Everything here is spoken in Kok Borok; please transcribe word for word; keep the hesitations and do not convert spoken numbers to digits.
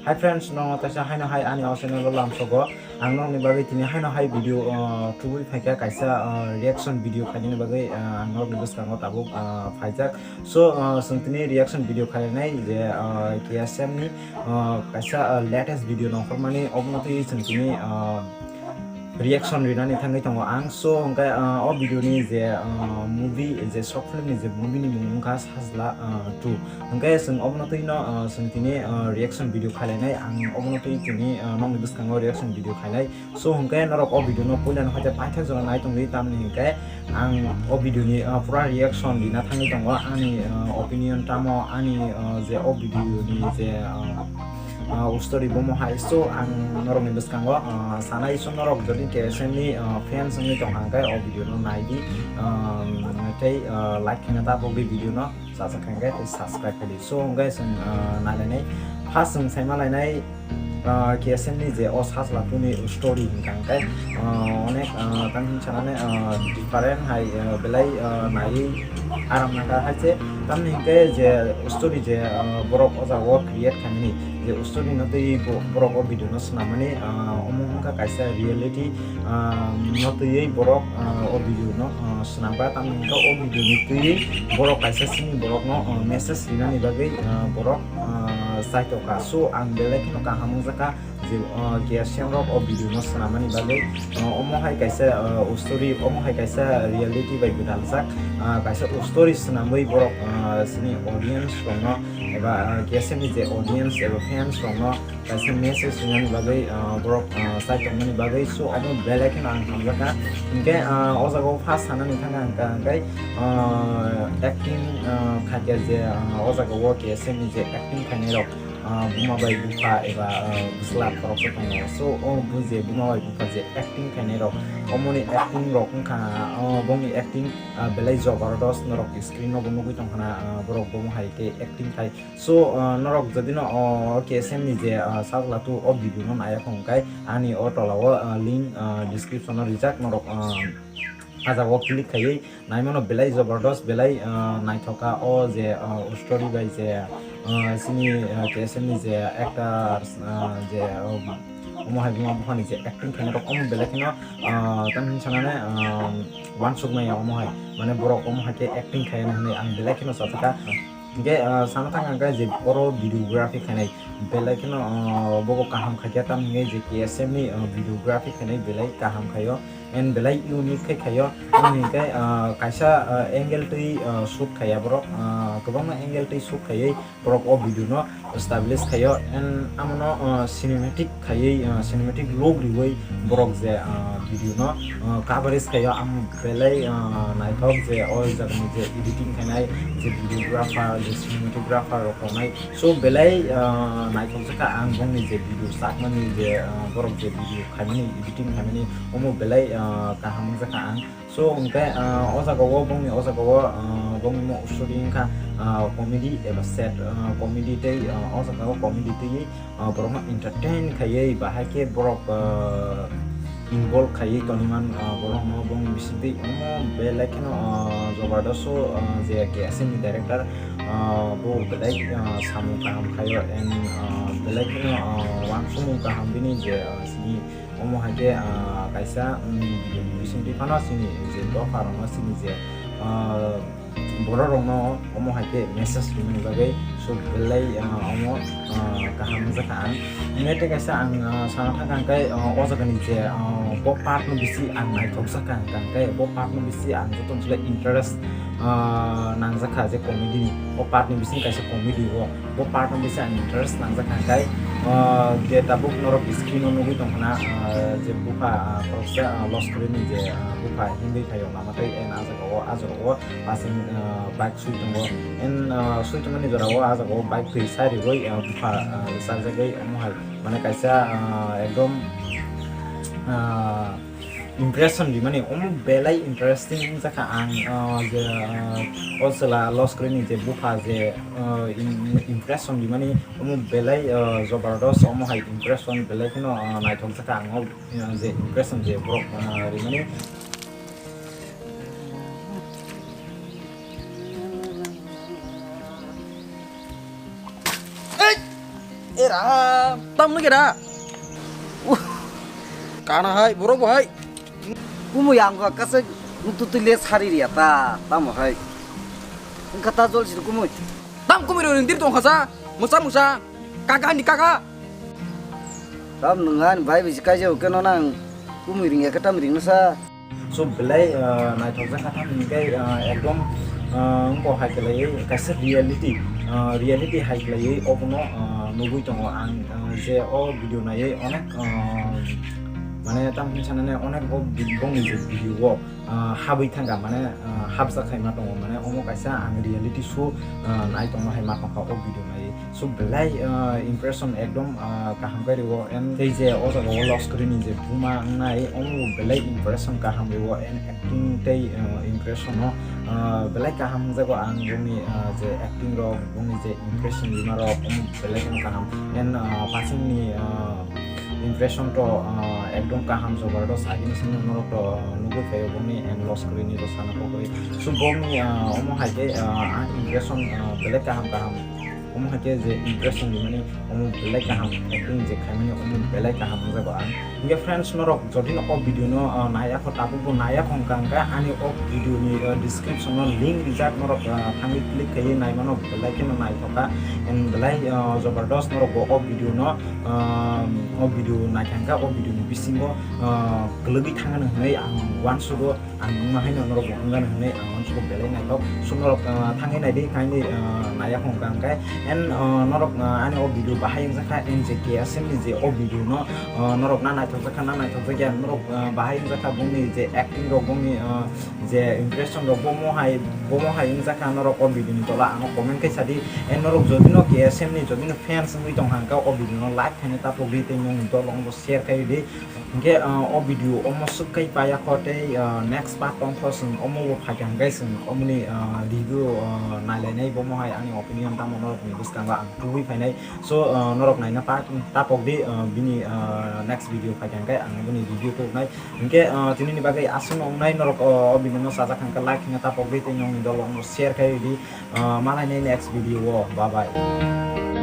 Hi friends, no kaisa haino hai ani o channel o lamsogo. Ang nokni bagwi tini haino hai video, uh, tubui phaikha kaisa, uh, reaction video khainani bagwi, uh, ang nokni bwskango tabuk, uh, phaijak. So, uh, chwng tini reaction video khainai je, uh, K S M ni, uh, kaisa, uh, latest video nongkhormani obono twi chwng tini, uh, reaction rinani thangwi tongo ang. So, hwnkhe, uh, o video ni je, uh, movie, je short film ni je movie ni mung wngkha Sajla, uh, two. Hwnkhe chwng obono twi no, uh, chwng tini, uh, reaction video khainai. Ang obono twi tini, uh, nokni bwskango reaction video khainai. So, hwnkhe norok o video no puila no hoite paithak jora nai tongdi, tamni hwnkhe ang o video ni, uh, pura reaction rina thangwi tongo. Ani, uh, opinion tamo, ani, uh, je o video ni je, uh, uh, story bomo hai. So, ang norokni bwskango, uh, sanai, so norok jodi K S M ni, uh, fans wngwi tongkha hwnkhe o video no naidi, um, tei, uh, like khaina ta pogdi video no, chajak kha hwnkhe tei subscribe khaidi. So, hwnkhe chwng, uh, nailainai. First chwng saima lainai, uh, K S M ni je o Sajla two ni story hwnkha hwnkhe, uh, onek, uh, tamni sanani, uh, different hai, uh, belai, uh, naiwi aram nangkha hai se. Tamni hwnkhe je story je, ah, borok o jaga o create khaimani, je story no twi bo-, borok o video no swnamani, ah, omo wngkha kaisa reality, ah, no twiwi borok, ah, o video no, ah, swnamkha. Tamni hwnkhe o video ni twiwi borok kaisa simi borok no, ah, message rinani bagwi, ah, borok, ah, chaitokha. So ang belai kheno kaham wngjakha. Je, uh, K S M rok o video no swnamani bagwi, uh, omo hai kaisa, uh, story, omo hai kaisa reality bai gwdaljak, uh, kaisa story swnamwi borok, uh, chini audience rokno eba, uh, K S M ni je audience eba fans rokno kaisa message rinani bagwi, uh, borok, uh, chaitokmani bagwi. So omo belai kheno ang hamjakha. Hinkhe, uh, o jaga o first sanani thangkha hwnkha hwnkhe, uh, acting, uh, khaikhe je, uh, o jaga o K S M ni je acting khainai rok, ah, buma bai bupha eba, ah, bwsla khoroksa tongo. So, o bo je buma bai bupha je acting khainai rok, omoni acting rok wngkha, ah, bongni acting, ah, belai jabardast norok screen no bo nugwi tongkha na, ah, borok bomo hai khe acting khai. So, ah, norok jodi no, o K S M ni je, ah, Sajla two o video no naiya khong khe ani o tola o, ah, link, ah, description o rijak, norok, ah, ah jaga o click khaiwi naimano belai jabardast, belai, ah, naithok kha o je, ah, story bai je, ah, chini, ah, K S M ni je actors, ah, je, um, omo hai buma buphani je acting khainai rok omo belai kheno, ah, tamni sanane, ah, uansuk maya omo hai, mane borok omo hai khe acting khainai hinwi ang belai kheno chajak kha. Hinkhe, ah, sana thang ang khe je oro videography khainai belai kheno, ah, bobo kaham khaikha, tamni hwnkhe je K S M ni, ah, videography khainai belai kaham khaio. And belai unique khai khaio. Tamni hwnkhe, ah, kaisa, ah, angle twi, ah, shoot khaiya borok, ah, kwbangma angle twi shoot khaiwi borok o video no establish khaio. And amono, ah, cinematic khaiwi, ah, cinematic look riwi borok je, ah, video no, ah, coverage khaio. Ang belai, ah, naithok je o jagani je editing khainai, je videographer, je cinematographer rok tongnai, so belai, ah, naithok jakha ang bongni je video sakmani je, ah, borok je video khaimani, editing khaimani, omo belai, ah, kaham wngjakha ang. So hwnkhe, ah, o jaga o bongni, o jaga o, ah, bongni mo story wngkha, ah, comedy eba sad, ah, comedy tei, ah, o jaga o comedy tei, ah, borokno entertain khaiwi bahai khe borok, ah, involve khaiwi tongwi man, ah, borokno bongni bisingtwi omo belai kheno, ah, jabardast o, ah, je K S M ni director, ah, bo belai, ah, samung kaham khaio and, ah, belai kheno, ah, uansukmung kaham bini je, ah, sini omo hai khe, ah, kaisa, um, bisingtwi phano sini je dopha rokno sini je, ah, borok rokno omo hai khe message rimani bagwi so belai, ah, omo, ah, kaham wngjakha ang. Hingkhe tei kaisa ang, ah, sana thangkha hingkhe, ah, o jagani je, ah, bo part no bisi ang naithok jakha hingkha hingkhe bo part no bisi ang jotono se interest, ah, nangjakha je comedy ni. O part ni bising kaisa comedy o. Bo part no bisi ang interest nangjakha hingkhe, ah, je tabuk norok screen o nugwi tongkha na, ah, je bupha, ah, khoroksa, ah, loskri ni je, ah, bupha himwi phaio lama tei en a jaga o, a jaga o. Aswk, ah, bike sui tongo. En, ah, sui tongmani jora o, ah, jaga o bike twi sai rwgwi, ah, bupha, ah, rwchapjagwi omo hai. Mane kaisa, ah, ekdom, ah, impression rimani omo belai interesting wngjakha ang, ah, je, ah, o chwla loskri ni je bupha je, ah, im-, impression rimani omo belai, ah, jabardast omo hai impression belai kheno, ah, naithok jakha ang o, ah, je impression je borok, ah, rimani. Ei! Era Ah, tam nugera. Uh, kana hai, boro bo hai. Kumui ang kha kasa nuktu twi le sari riya ta, tamo hai. Wngkha ta jol si kumui. Tam kumui ro ring dir tong khasa, musa musa, kaka ni kaka. Tam nung ani bai bisi kaisa uke no nang kumui ring ya khe tam ring no sa. So belai, ah, naithok jak kha thang hingkhe, ah, ekdom, ah, wngkha hai khlaiwi kaisa reality, ah, reality hai khlaiwi obono, ah, nugwi tongo ang, ah, je o video naiwi onek, ah, mane tamo hwnwi sanani onek o bi-, bongni je video o, ah, habwi thangkha mane, ah, habjak khaima tongo mane omo kaisa ang reality show, ah, nai tongma hai ma tongkha o video naiwi. So belai, ah, impression ekdom, ah, kaham khe rio and tei je o jaga o lock screen ni je buma wngnai omo belai impression kaham rio and acting tei, ah, impression no, ah, belai kaham wngjago ang bongni, ah, je acting rok bongni je impression rima rok omo belai kheno kaham and, ah, pasing ni, ah, impression to, ah, ekdom kaham jobardast agini simi norok to nugwi phaio bongni and lock screen ni to sana pokri so bongni, ah, omo hai khe, ah, ang impression, ah, belai kaham kaham. Omo hai khe je impression rimani omo belai kaham acting je khaimani omo belai kaham wngjago ang. Hingkhe friends norok jodi no o video no, ah, naiya kho tabuk bo naiya kho hwnkha hwnkhe ani o video ni, ah, description o link rijak norok, ah, thangwi click khaiwi naimano belai kheno naithokha and belai, ah, jobardast norok bo o video no, ah, o video naikha hwnkhe o video ni bisingo, ah, kwlwgwi thangano hwnwi ang uansugo. Ang wngma haino norok bo wngano hwnwi ang uansugo belai naithok. So norok, ah, thangwi naidi kindly, ah, naiya kho hwnkha hwnkhe. And, ah, norok, ah, ani o video bahai wngjakha N J K S M ni je o video no, ah, norok na naithokjakha na naithokjakya norok, ah, bahai wngjakha bongni je acting rok bongni, ah, je impression rok bomo hai bomo hai wngjakha norok o video ni tola ano comment khe sadi. And norok jodi no K S M ni jodi no fans wngwi tongkha hwnkhe o video no like khaina tapokdi tei nokni dol rok no share khai di. Hingkhe, ah, o video omo swk khai paya kho tei, ah, next part tongkho chwng omo bo phaikha hingkhe chwng omoni, ah, review, ah, nailainai bomo hai ani opinion tamo norokni bwskango ang tubui phainai. So, ah, norok naina ta-, tapokdi, ah, bini, ah, next video phaikha hingkhe ang bini review tubunai. Hingkhe, ah, tinini bagwi aswk wngnai norok, ah, o video no sajak hingkhe like hingkhe tapokdi tei nokni dol rok no share khai ridi. Ah, malainai next video o. Bye bye.